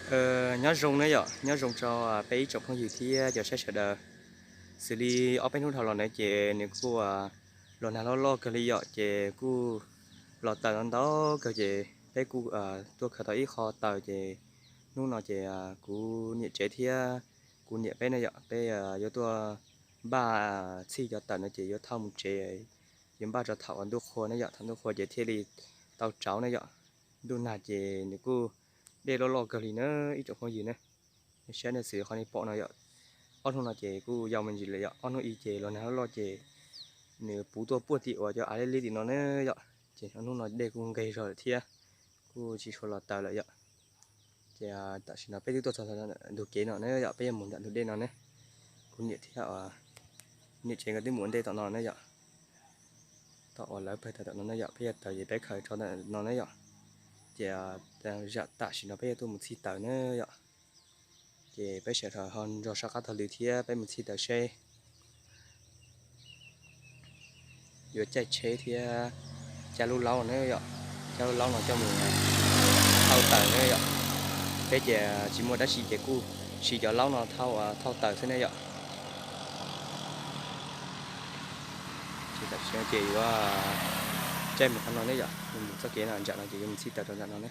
Nyob zoo na yom, nyob zoo rau peb ib tsoom phooj ywg thiab cov saib sawv daws. Xws li ob peb hnub dhau los na ces nws kuj los nag loj loj kawg li yom, ces kuj los taws ntau ntau kawg ces peb kuj tuaj khaws tau ib qho taws ces hnub no ces kuv niam tsev thiab kuv niam peb na yom, peb yuav tuaj npaj txhij cov taws no ces yuav thauj mus tsev, yuav npaj rau thaum uas ntuj qhua na yom, thaum ntuj qhua ces thiaj li tau tsauv na yom. Ntuj nag ces nws kuj dej loj loj kawg li na ib tsoom phooj ywg na. Nej saib nej xwm qhov nej pom no yom, ob hnub no ces kuj yau me ntsis lawm yom, ob hnub ib ces los nag loj loj ces nws puv tuaj puag tim uas cov av liab liab tim no na yom, ces ob hnub no dej kuj nqeg zog lawm thiab kuj tsis tshua los taws lawm yom. Ces tam sim no peb twb tuaj txog ntug kev no na yom, peb yuav mus nram ntug dej no ne. Kuv niam thiab niam tsev nkawd twb mus ua ntej tom no na yom. Tom uas lawv pawg taws tom no na yom, peb yuav taws ces peb khaws tso ntawm no na yom. Ces zam tam sim no peb yuav tuaj mus txhij taws na yom. Ces peb sawv daws ho nrog sab qab taug lw thiab peb mus txhij taws seb yuav caij tsheb thiab cab lub laub na yom, cab lub laub no coj mus thauj taws na yom. Peb ces tsis muaj dab tsi ces kuj siv cov laub no thauj taws xwb ne yom. Ces tam sim no ces yuav caij mus qhov no ne yom, mus txoj kev no nram no ces yuav mus txhij taws rau nram no ne.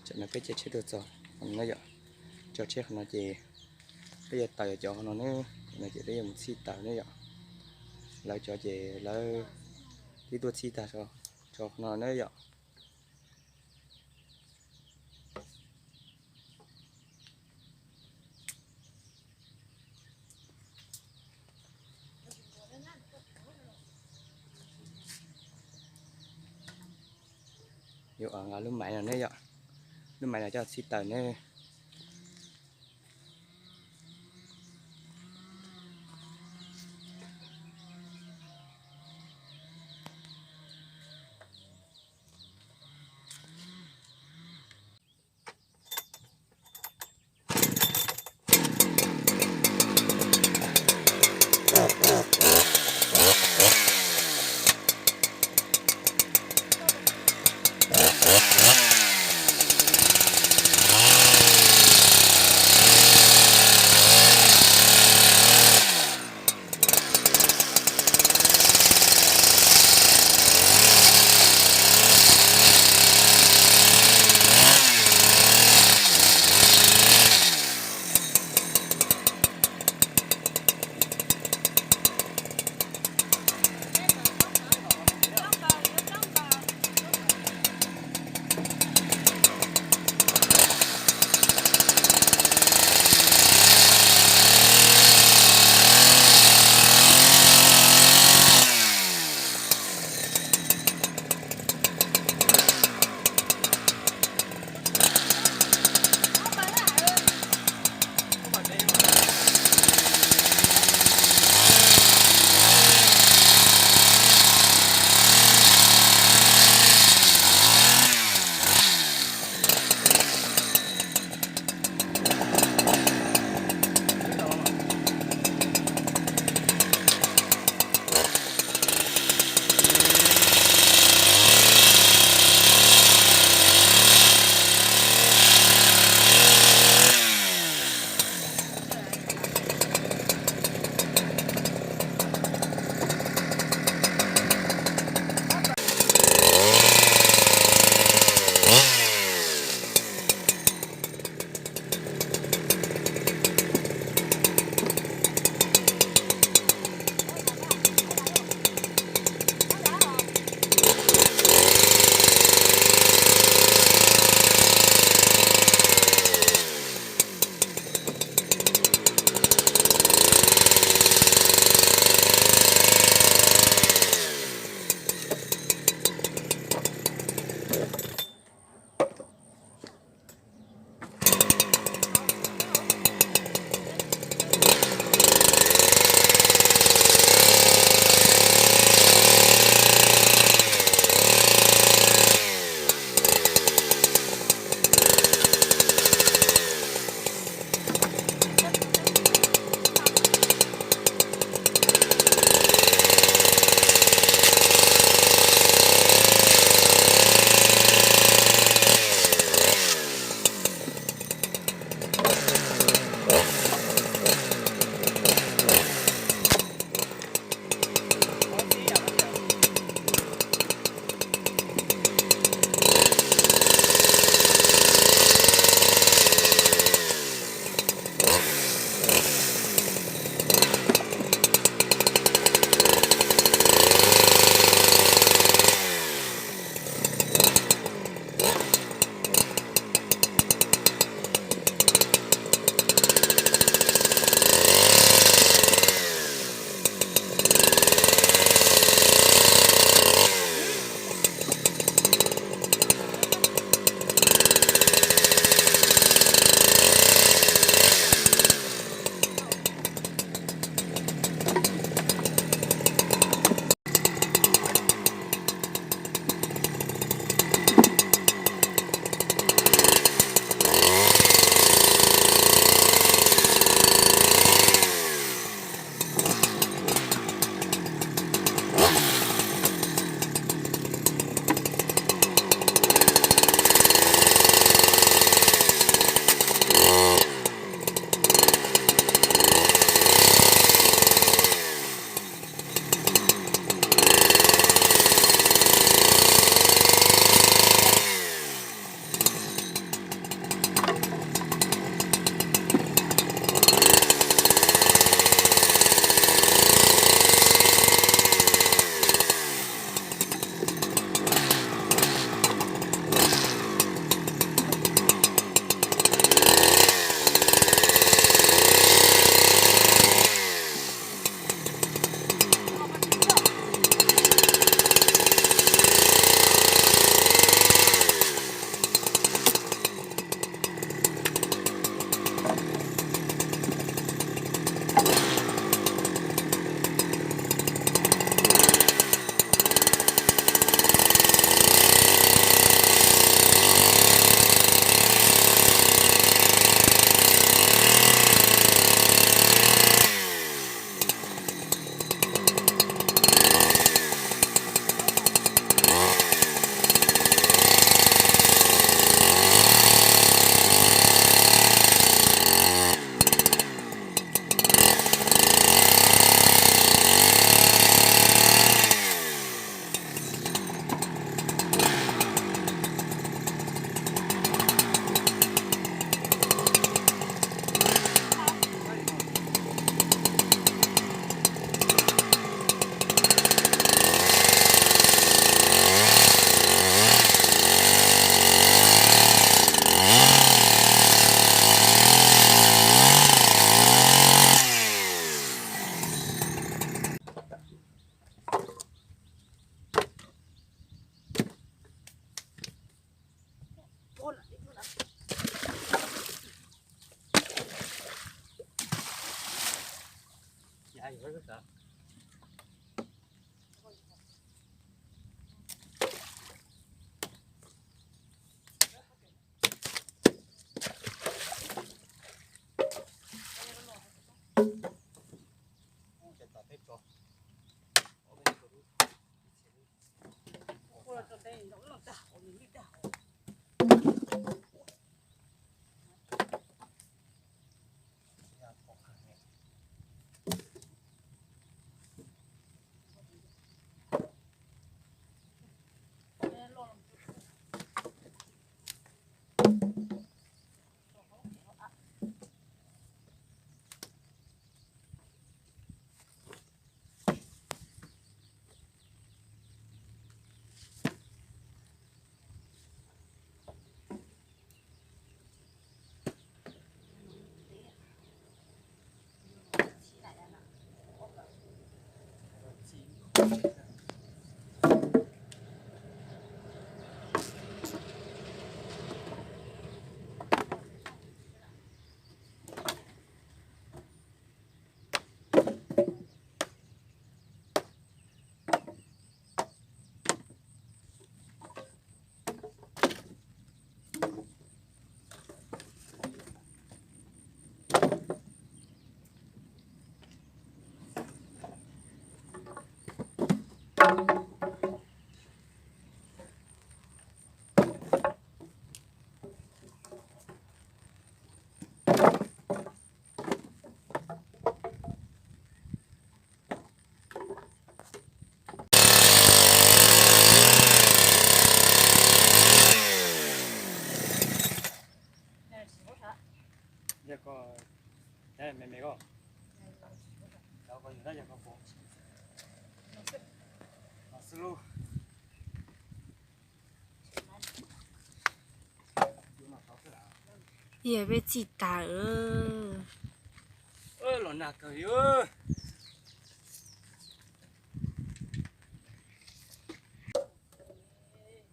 Tam no peb caij tsheb tuaj txog qhov no yom, tso tsheb qhov no ces peb yuav taws cov qhov no ne, no ces peb yuav mus txhij taws ne yom. Lawv cov ces lawv twb tuaj txhij tag rau qhov no ne yom. Yuav nqa lub maiv no ne yom, lub maiv no coj txhij taws ne. Yog peb txij tas. Los nag kawg li.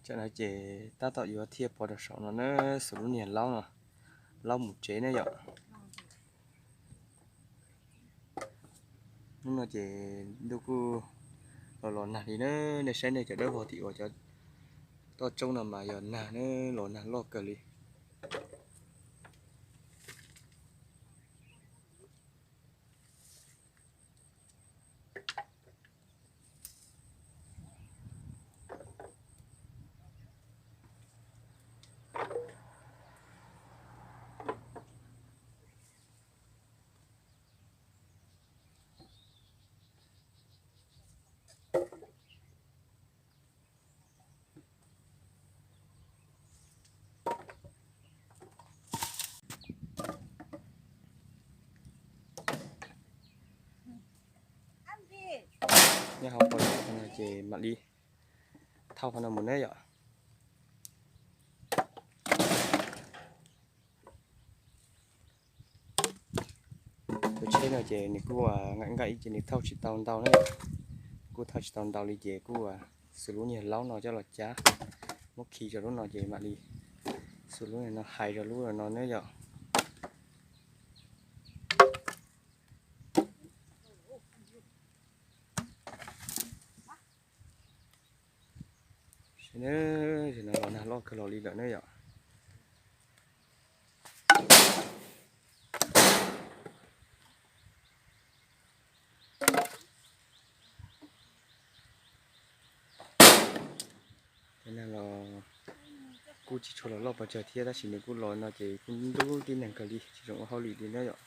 Tsam no ces tab tom yuav thiaj pov rau saum no na, xus lub niag laub no, laub mus tsev ne yom. Hnub no ces ntuj kuj los los nag li na, nej saib nej cov dawb vog tim uas cov toj roob no mas yog nag na, los nag loj kawg li. Nyob hauv paus no ces mam li thauj qhov no mus ne yom. Tus tsheb no ces nws kuj nqaim nqaim ces nws thauj tsis tau ntau na. Kuj thauj tsis tau ntau li ces kuj xus lub niag laub no coj los cab, muab khi rau lub no ces mam li xus lub no hais rau lub no ne yom. Tam sim no los nag loj kawg los li lawm ne yom. Nag los kuj tsis tshua los loj pes tsawg thiab, tab sis nws kuj los no ces kuj ntub tib neeg kawg li, tsis zoo ua hauj lwm li na yom.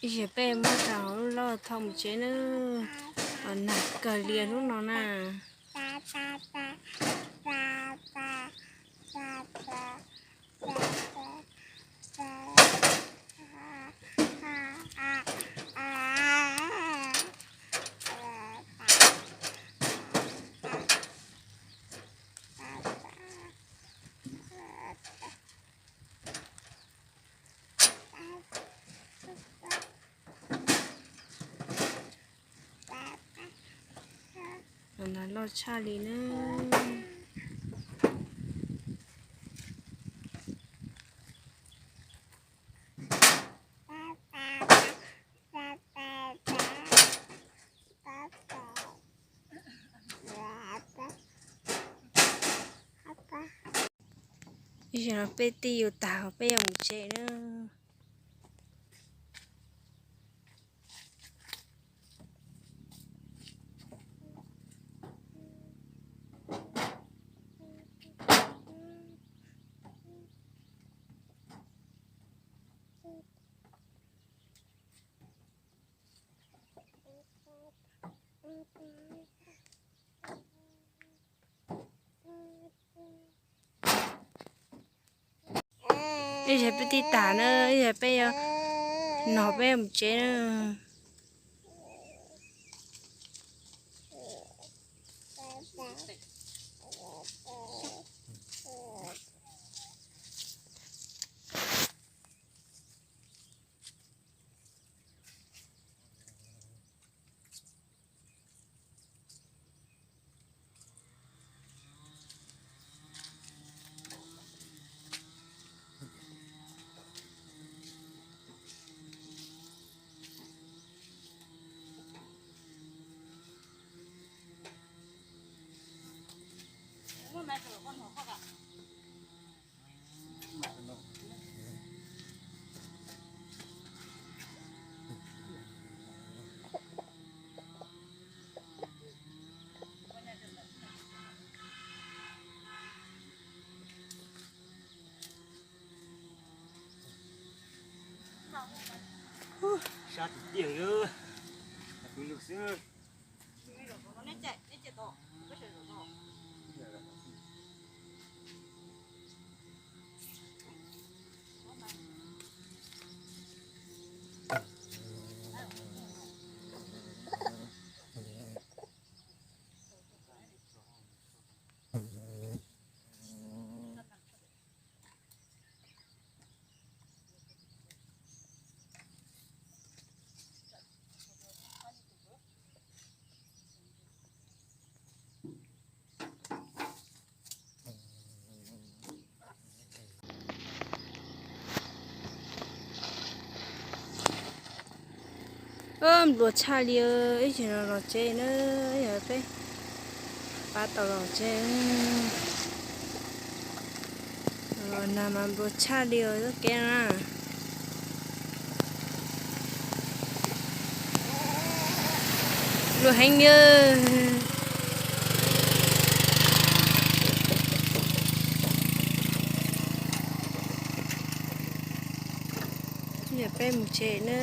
Ib zaug peb muab cov loj thauj mus tsev nawb, nag kawg li hnub no na. Tshaj li na. Ib zaug no peb twb yuav tag peb yuav mus tsev na. Ib zaug peb twb tag na, ib zaug peb yuav, no peb mus tsev na. Sab tiag tiag, tus lug xwb. Nplua tshaj li, ib zaug no los tsev na, yog peb pab tau los tsev. Los nag mas nplua tshaj li os, txoj kev na. Nplua heev li. Yog peb mus tsev na.